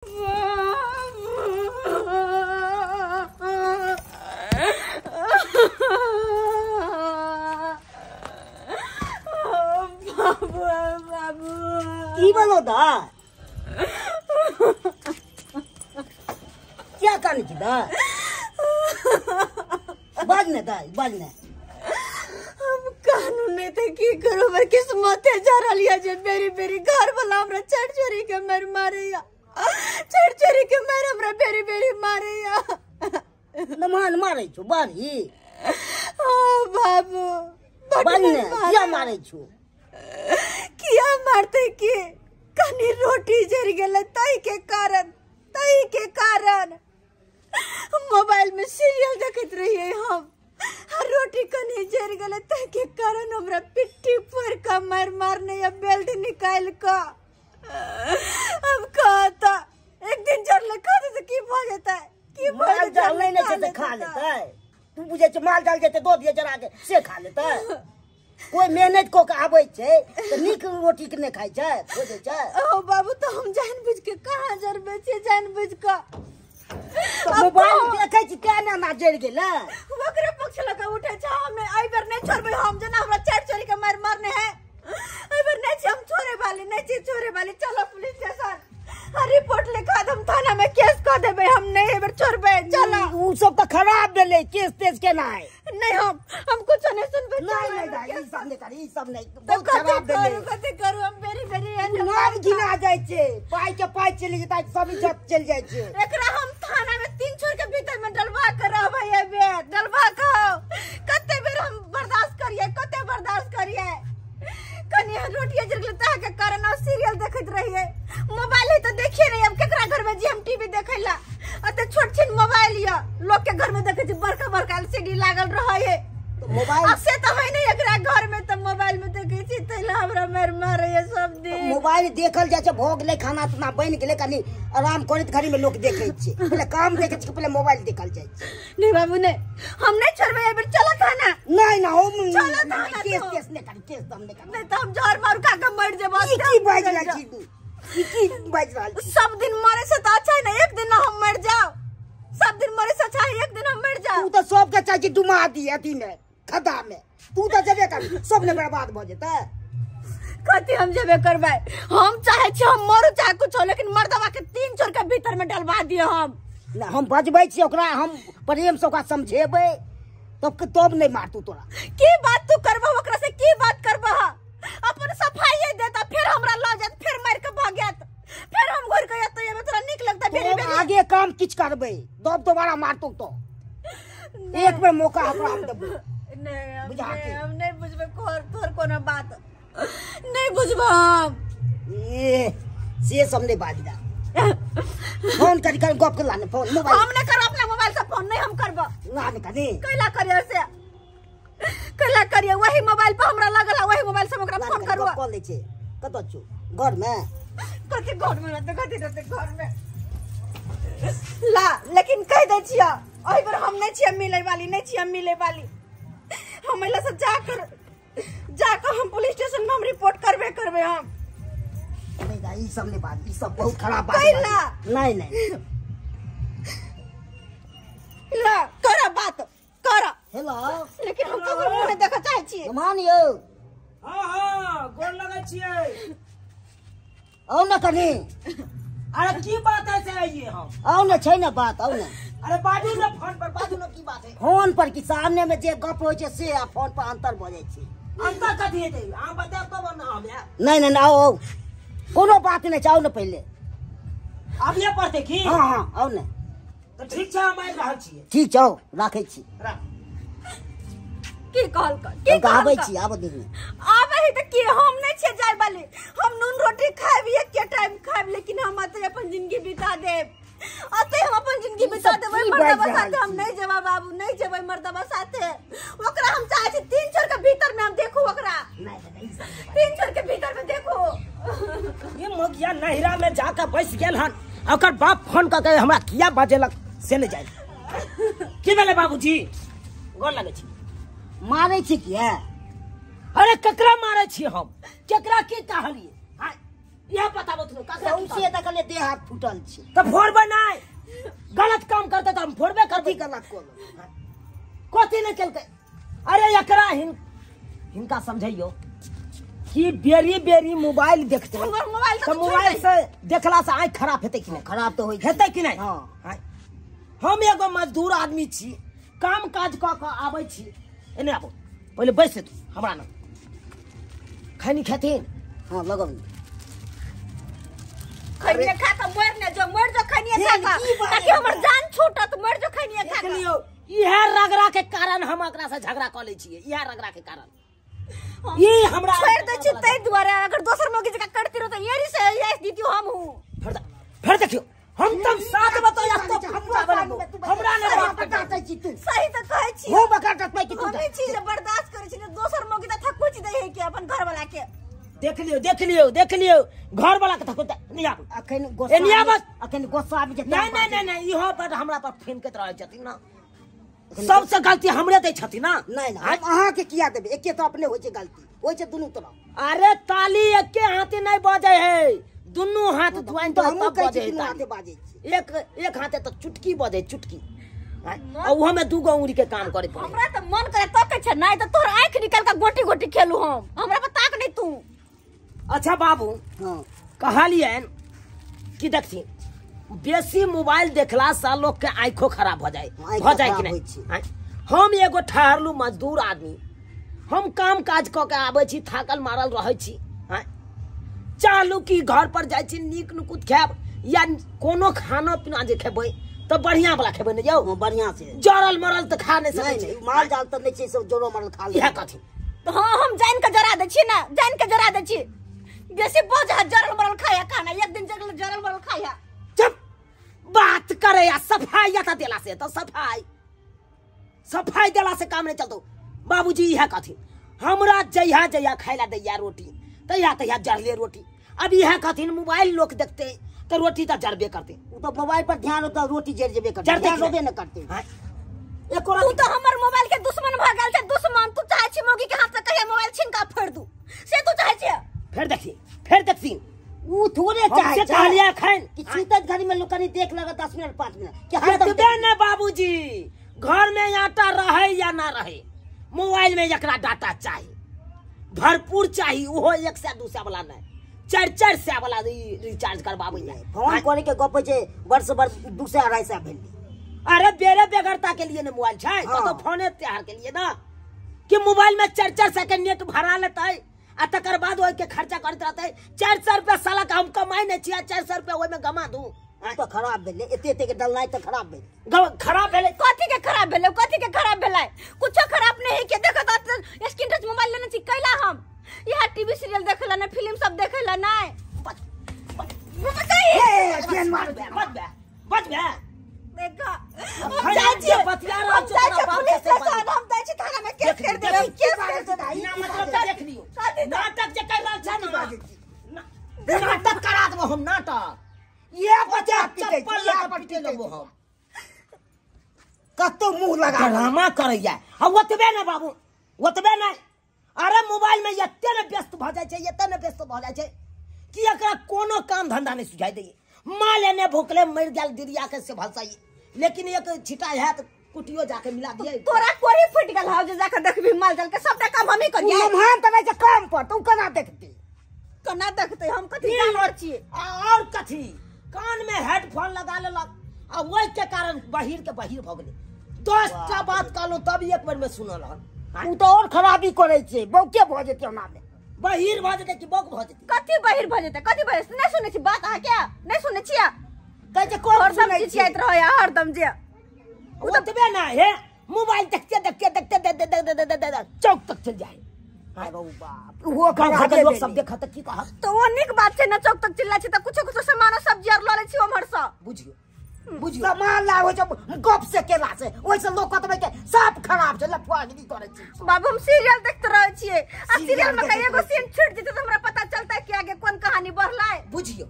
की बोलो दा क्या कान की दा बाज ने दा बाज ने हम कानून नहीं थे की करो पर किस्मत है जा रहा जे मेरी मेरी घर वाला हमरा चढ़ चोरी के मार मारे या चढ़ चोरी के मार हमरा बेरी बेरी मारे या नमान मारे छु बारी ओ बाबू बाज ने क्या मारे छु किया मारते की कनी रोटी जर गेलै ताई के कारण मोबाइल में सीरियल देखैत रहिए हम रोटी कनी जर गेलै ताई के कारण हमरा पिट्ठी फोड़ के मार मारने या बेल्ट निकाल के अब कहता एक दिन जरले खा दे की भ जेतै की भ माल जाल नहीं ने छै त खा लेतै तू बुझै छै माल जाल जेतै दो दिए जरा के से खा लेतै कोई मेहनत को के आबै छै त नीक रोटी के नहीं खाइ छै खोजै छै। ओ बाबू तो हम जान बुझ के कहाँ जरबै छियै जान बुझ के मोबाइल देखै छी तें ने ना जरि गेलै ओकरे पक्ष लगा उठै छै। हम एहि बेर नहीं छोड़बै हम जेना हमरा चारि चोरी के मार मारने है एहि बेर नहीं छी हम छोड़े वाली नहीं छी छोड़े वाली। चलो पुलिस स्टेशन रिपोर्ट लिखा दम थाना में केस कर देबै हम नहीं एहि बेर छोड़बै। चलो उ सब त खराब भेलै केस तेस केना है नहीं हम कुछ नहीं सुनबै। नहीं नहीं दाई ई सब नहीं करी ई सब नहीं बहुत खराब भेलै कथि करू हम बेरी बेरी नाम गिना जाइ छै पाई के पाई चलि जेतै सब इज्जत चलि जाइ छै। एकरा हम थाना में 3 छोर के भीतर में डलवा के रहबै एहि बेर डलवा के कते बेर हम बर्दाश्त करिए कते बर्दाश्त करिए। कनी रोटी जर गेलै ताह के कारण और सीरियल देखैत रहिए मोबाइल है तो देखिए नहीं अब केकरा घर में जी हम टीवी देखैला अते छोट छिन मोबाइल या लोग के घर में देखै छी बड़का बड़का एलसीडी लागल रहै है तो मोबाइल अब से तो है नहीं एकरा घर में तो मोबाइल में देखै छी तैला हमरा मार मारे है सब दिन। मोबाइल देखल जाइ छै भऽ गेलै खाना तना बनि गेलै कनी आराम करैत घड़ी में लोग देखै छै पहिले काम देखै छै पहिले मोबाइल देखल जाइ छै। नहीं बाबू नहीं हम नहीं छोड़बै एहि बेर चलो थाना। नहीं ना हम चलो थाना केस केस नहीं करी केस हम नहीं करी नहीं तो हम जहर मारू खा के मर जेबै। ई की बाजि रहल छी ई की बाजि रहल छी सब दिन मरे से तो अच्छा है ना एक दिन ना हम मर जाओ सब दिन मरे से अच्छा है एक दिन हम मर जाओ। तू तो सबके चाहे छी डुमा दी अथी में खदा में तू तो जेबे कर सब ने बर्बाद भ जेतै। कथी हम जेबे करबै हम चाहे छी हम मरू चाहे कुछ हो लेकिन मर्दवा के 3 छोर के भीतर में डलवा दियो हम। ना हम बजबै छी ओकरा हम प्रेम से ओकरा समझेबै तब तब नहीं मारतू तोरा। की बात तू करबह ओकरा से की बात करबह अपन सफाई देता फिर हमरा ल जात फिर मार के भाग जात फिर हम घर के आते एमे तोरा नीक लगता बेरी बेरी आगे काम किछ करबै तब दोबारा मारतू तो एक बेर मौका हमरा हम देबै। नहीं बुझा के हम नहीं बुझबै तोर कोनो बात नहीं बुझबै हम ए से सब नहीं बाज दा फोन करी कर गप कर लाने फोन मोबाइल हम नहीं करब अपना मोबाइल से फोन नहीं हम करब लाने कनी कैला करियो से कैला करियो वही मोबाइल पर हमरा लगल वही मोबाइल से ओकरा फोन करब। गप कर लै छै कतऽ छु घर में कथि घर में रहते कथि रहते घर में ला लेकिन कह दै छियै एहि बेर हम नहीं छियै मिलै वाली नहीं छियै मिलै वाली हम एला से जाकर हम पुलिस स्टेशन में हम रिपोर्ट करबे करबे हम। नहीं दा ई सब नहीं बात ई सब बहुत खराब बात कैला नहीं नहीं ला कर बात कर हेलो लेकिन हम ककरो मुंह नहीं देखऽ चाहै छियै। मान यौ हां हां गोर लगै छियै आउ न कनी। अरे की बात है से आइए हम आउ न छै न बात आउ न। अरे बाजू न फोन पर बाजू न की बात है फोन पर की सामने में जे गप होइ छै से आ फोन पर अंतर भ जाइ छै। अंतर कथी हेतै अहाँ बतायब तब न हम आयब। नहीं नहीं आओ आओ कोनो बात नहीं छै आउ न पहिले आबिये पड़तै की। हां हां आउ न तऽ ठीक छै हम आबि रहल छियै। ठीक छै राखै छी। राख की कहल की आबै छी आब दिन आबै है तऽ की हम नहीं छियै जाय वाली हम नून रोटी खायब एक के टाइम खायब लेकिन हम अतै अपन जिंदगी बिता देब अतै हम अपन जिंदगी बिता देबै मर्दवा साथे हम नहीं जेबै बाबू नहीं जेबै मर्दवा साथे ओकरा हम चाहै छी 3 छोर के भीतर में हम देखू ओकरा 3 छोर के भीतर में देखू। ये मगिया नहिरा में जाकर बैस गेल हन ओकर बाप फोन क के हमरा किया बजेलक से नहीं जाय की भेलै बाबूजी गोर लगै छी मारै छी किया अरे ककरा मारै छी हम केकरा की कहलियै इएह बताबो तू ककरा की सौंसे देखले देह हाथ फूटल छै। तऽ फोड़बै नहि, गलत काम करतै तऽ हम फोड़बे करबै। कथी गलत कोलो? कथी नहि केलकै? अरे एकरा हिनका समझैयो कि बेरी बेरी मोबाइल देखते हमर मोबाइल तऽ मोबाइल से देखला से आँखि खराब हेतै कि नहि? खराब तऽ होइ छै। हेतै कि नहि? हँ। हम एगो मजदूर आदमी छी, काम काज कऽ कऽ आबै छी। एने आबो, पहिले बैस तू हमरा न खैनी खेथिन। हाँ लगब। खैनी खा के मर ने जो, मर जो खैनी खा के, ताकि हमर जान छूटत। मर जो खैनी खा के। देख लियौ, इएह रगड़ा के कारण हम एकरा से झगड़ा कऽ लै छियै। इएह रगड़ा के कारण ई हमरा छोड़ दै छी ताहि दुआरे। अगर दोसर मौगी जकाँ करती रहो तऽ एरी से यस दीतियो हम हूँ। फेर देखियौ, हम तब साथ बताओ या तो हमरा ने बाप डांटै छी तू। सही तऽ कहै छी। हो बका डटबै कि तू? हम छी जे बर्दाश्त करै छी, दोसर मौगी तऽ थकुच दै है कि अपन घर वाला के। देख लियौ, देख लियौ, देख लियौ, घर वाला के थकुच नहीं आबू। अखन गुस्सा नहीं आबू, अखन गुस्सा आबि जेतै। नहीं नहीं नहीं नहीं, इहो पर हमरा पर फेनकैत रहै छथिन ना। सबसे गलती हमरे दै छथिन ना। नहीं ना, हम अहाँ के किया देबै? एके तो अपने होइ छै गलती, होइ छै दुनू तरफ। अरे ताली एके हाथे नहीं बजै है, दुनू हाथ ज्वाइन तऽ हमहूँ कहै छी दुनू हाथे बाजै छी। एक एक हाथे तऽ चुटकी बजै, चुटकी। आ उहो में दूगो उंगली के काम करे पड़े। हमरा तऽ मन करे तकै छै, नहीं तऽ तोहर आँखि निकाल के गोटी गोटी खेलू हम। हमरा पर ताक नहीं तू। अच्छा बाबू, हाँ कहलियनि कि देखथिन बेसी मोबाइल देखला से लोग के आँखो खराब भऽ जाए, भऽ जाए कि नहीं? हम एगो ठहरलू मजदूर आदमी, हम काम काज कऽ के आबै छी, थाकल मारल रहै छी। चाहलू कि घर पर जाइ छी नीक नुकुत खायब या कोनो खाना पीना जे खेबै तऽ बढ़िया वाला खेबै ने यौ, बढ़िया से। जरल मरल तऽ खा नहि सकै छी, माल जाल तऽ नहि छै सब जरो मरल खा ले। इएह कथी? तऽ हाँ हम जानि के जरा दै छी ना, जानि के जरा दै छी। बेसी बोझ है जरल मरल खाया खाना, एक दिन जरल मरल खाया। चुप बात करे या सफाई या देला से तो सफाई सफाई देला से काम नहीं चलतो। बाबूजी इएह कहथिन हमरा जहिया जहिया खाइला दैया रोटी तहिया तहिया जरले रोटी। अब इएह कहथिन मोबाइल लोग देखते तो रोटी तो जरबे करते। उ तो मोबाइल पर ध्यान होता रोटी जर जेबे करते, ध्यान होबे न करते। तू तो हमर मोबाइल के दुश्मन भ गेल छै, दुश्मन। तू चाहे छी मौगी के हाथ से कहिया मोबाइल छीन के फोड़ दू, से तू चाहे छी। फेर देखी, फेर देखी, उ थोड़े चाहे से कहलिया खैन कि सुतत घड़ी में लोग कनी देख लगा 10 मिनट 5 मिनट कि हरदम एतबे ने बाबूजी घर में आटा रहे या ना रहे मोबाइल में एकरा डाटा चाहिए, भरपूर चाहिए। ओहो 1 सौ 2 सौ वाला नहीं, 4 4 सौ वाला रिचार्ज करबाबै। फोन करे के गप छै वर्ष भर 2 सौ 250 सौ भेल। अरे बेरे बेगरता के लिए ने मोबाइल छै, तो फोने त्योहार के लिए ना कि मोबाइल में 4 4 सौ के नेट भरा लेतै आ तकर बाद ओहि के खर्चा करैत रहतै। 400 रुपया साला के हम कमाइ नहि छियै, 400 रुपया ओहिमे गमा दू तो खराब भेलै। एते एते के डलनाइ तऽ खराब भेलै। खराब भेलै कथी के? खराब भेलै कथी के? खराब भेलै कुछो खराब नहीं है के। देखो तो स्क्रीन टच मोबाइल लेने छी कैला हम, यहाँ टीवी सीरियल देखला ना, फिल्म सब देखला ना। बच बे देखो हम जाइ छी, हम जाइ छी पुलिस स्टेशन, हम जाइ छी थाना में केस कर देबै, केस कर देबै। ना मतलब देख लियौ नाटक जे कर रहल छै ना, नाटक करा देबो हम नाटक। ये बच्चा चप्पल लगा पीटे लेबो हम, कतो मुंह लगा ड्रामा करैया। आ ओतबे ने बाबू, ओतबे नै। अरे मोबाइल में एते ने व्यस्त भऽ जाइ छै, एते ने व्यस्त भऽ जाइ छै कि एकरा कोनो काम धंधा नहि सुझाइ दैये। माँ लेने भुखले मरि गेल दिदिया के से भलसाई, लेकिन एक छिटा है तो कुटियो जाके मिला दिए। तोरा कोरी फुट गेल हौ जे जाके देखबी माल जाल के सबटा काम हमही करियै। लम्हान त नै छै काम पर, तू केना देखती? केना देखतै हम कथी जानवर छियै? और कथी कान में हेडफोन लगा लेलक आ ओहि के कारण बहिर के बहिर भऽ गेलै। 10 टा बात कहलहुँ तब एक बेर में सुनल हन। उ तो और खराबी करै छै, बौके भऽ जेतै ओना में। बहिर भऽ जेतै कि बौक भऽ जेतै? कथी बहिर भऽ जेतै? कथी बहिर? नहि सुनै छी बात अहाँ के? नहि सुनै छियै? कहै छै कोन हरदम सुनै चिचियाइत रहै हरदम जे ओतबे ना हे मोबाइल देखते देखते देखते देखते चौक तक चल जाए। अरे बाप, ओहो गाँव घर के लोग सब देखत की कहत? तो वो नीक बात छै ना, चौक तक चिल्ला छै त कुछो कुछो सामान सब्जी आर ल लै छी उम्हर सँ। बुझियो बुझियो सामान लाबै छै गप से केला से, ओइसे लोग कहतबै के सब खराब छै, लफुआगिरी करै छै। बाबू हम सीरियल देखते रहै छियै आ सीरियल में कहीं एगो सीन छूट जेतै त हमरा पता चलतै कि आगे कोन कहानी बढ़लै। बुझियो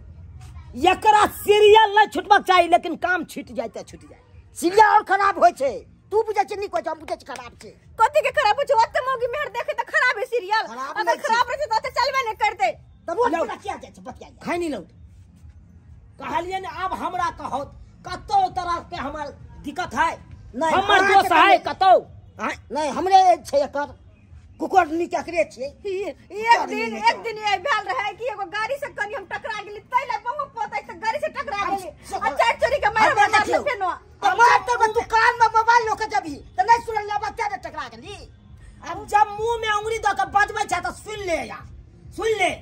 एकरा सीरियल नहीं छूटबाक चाही, लेकिन काम छूट जाए त छूट जाए। सीरियल और खराब होइ छै, तू बुझै छै नीक होइ छै, हम बुझै छी खराब छै। कथी के खराब होइ छै? ओते मौगी मेहर देखै त खराब है सीरियल, अगर खराब रहतै त ओते चलबे नै करतै। त त रोड पर किया जाइ छै बतिया खैनी लौ कहलियै ने आब हमरा कहत कतौ तरह के हमर दिक्कत है नहीं हमर दोष है कतौ नहीं हमरे छै एकर कुकर नीक एकरे छै। एक दिन ये भेल रहे कि एगो गाड़ी से कनी हम टकरा गेली तै ले बहु पोतै त गाड़ी से टकरा गेली आ चार चोरी के मार मारल फेनो तमार त दुकान में मोबाइल लऽ के जबी त नहीं सुनल ले बच्चा ने टकरा गेली। अब जब मुंह में उंगली द के बजबै छै त सुन ले यार सुन ले।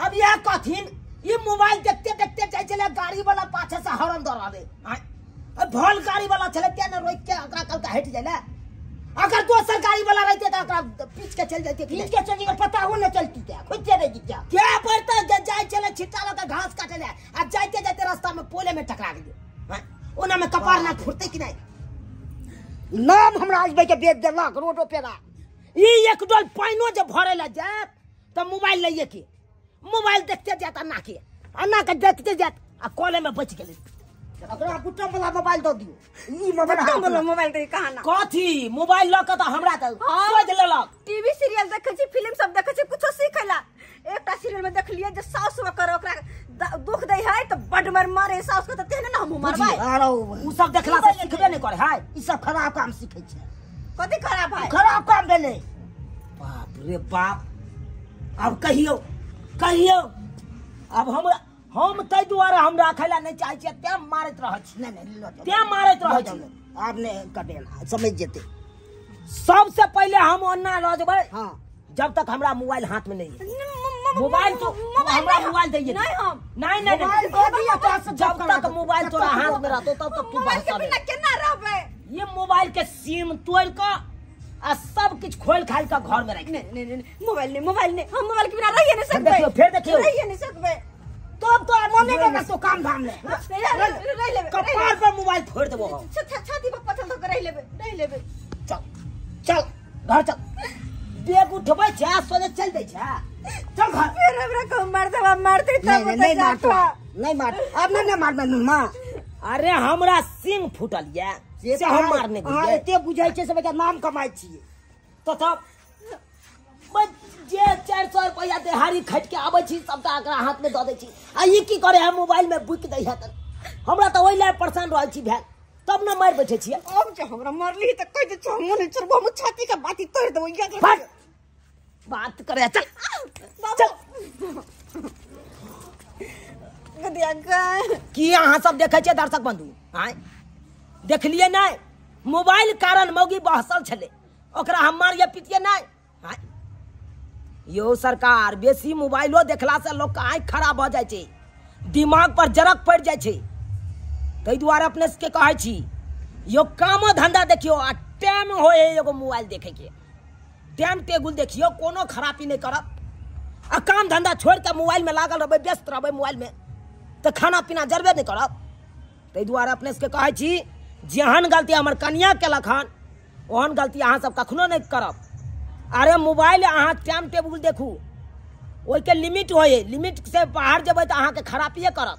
अब यह कहथिन ये मोबाइल देखते देखते जाइ छलै गाड़ी वाला पाछे से हॉर्न दऽ रहलै भल गाड़ी वाला छलै तें ने रोकि के ओकरा कहलकै हटि जाइ ले। अगर दोसर गाड़ी वाला रहते त ओकरा पीछ के चलि जैते पीछ के चलि जेतै पता हो न चलती क्या खोजते रहि क्या के पड़तै जाइ छलै छिट्टा लऽ के घास काटै ले आ जाइते जाइते रास्ता में पोले में टकरा गेलै ओना में कपार ना फुटतै कि नहीं। नाम हमरा आजबै के बेच देलक रोडो पेरा। ई एक डोल पानिओ जे भरै ले जायत त मोबाइल लइए के मोबाइल देखते जायत अन्ना के अन्ना के देखते जायत आ कॉले में बचि गेलै। ओकरा बुट्टम वाला मोबाइल दऽ दियौ ई मोबाइल बुट्टम वाला मोबाइल दे कहाँ ना कथी मोबाइल लऽ के त हमरा त सोच लेलक। टीवी सीरियल देखै छी फिल्म सब देखै छी कुछो सीखैला। एकटा सीरियल में देखलियै जे साउस ओकर ओकरा दुख दै है त बड मार मारे साउस के त तेहने न हमहूँ मारबै। उ सब देखला से सिखबे नै करे है ई सब खराब काम सीखै छै। कथी खराब है? खराब काम भेलै। बाप रे बाप अब कहियो कहियो अब हमरा हम तै दुआरे हम राखै ला नहीं चाहै छियै तें मारैत रहै छी। नहीं नहीं तें मारैत रहै छी। आब नहीं कटे समझ जेतै। सबसे पहले हम ओन्ना लऽ जेबै। हाँ जब तक हमरा मोबाइल हाथ में नहीं है मोबाइल तो हमरा मोबाइल दैये नहीं हम नहीं नहीं मोबाइल दे दिया तो से जब तक मोबाइल तोरा हाथ में रहतो तब तक तू मोबाइल के बिना केना रहबै। ये मोबाइल के सिम तोड़ के आ सब किछ खोल खाल के घर में रख। नहीं नहीं नहीं मोबाइल नहीं मोबाइल नहीं हम मोबाइल के बिना रहिए नहीं सकबै। देखियो फिर देखियो रहिए नहीं सकबै तब तो मने के तो काम धाम ले रह लेबै कपार पर मोबाइल फोड़ देबो हम। छाती पर पथल धऽ के रह लेबै रह लेबै। चल चल घर चल बेग उठबै छै सोझे चल दै छै चल घर। फिर हमरा को मार देबा मारते तब नहीं मारतो नहीं मार अब नहीं मारबै मां। अरे हमरा सिंह फूटल या से हम मारने हां एते बुझै छै सब नाम कमाइ छियै तो तब जे 400 रुपया देहारी खटि के आबै छी सबटा एकरा हाथ में दऽ दै छी आ ई की करे है मोबाइल में बुक दै है त हमरा त ओहि लए परेशान रहै छी भेल तब न मारि बैठे छियै। अब जे हमरा मारली त कहि दे हम नहीं छोड़बो हम छाती के बाती तोड़ देबो। बात करे चल चल गदिया की अहाँ सब देखै छियै दर्शक बंधु आँय देखलियै नहि मोबाइल कारण मौगी बहसल छलै ओकरा हम मारिए पिटिए नहि आँय। यो सरकार बेसी मोबाइलो देखला से लोग के आँखि खराब भऽ जाइ छै दिमाग पर जरक पड़ि जाइ छै। ताहि दुआरे अपने सबके कहै छी यो कामो धंधा देखियौ आ टाइम होइ है एगो मोबाइल देखैके टाइम टेबुल देखियौ कोनो खराबी नहि करत आ काम धंधा छोड़ि कऽ मोबाइलमे लागल रहबै व्यस्त रहबै मोबाइलमे तऽ खाना पीना जरबे नहि करत। ताहि दुआरे अपने सबके कहै छी जेहन गलती हमर कनिया केलक हन ओहन गलती अहाँ सब कखनो नहि करब। अरे मोबाइल अहाँ टाइम टेबुल देखू ओहिके लिमिट होइ है लिमिट से बाहर जेबै तऽ अहाँके खराबिए करत।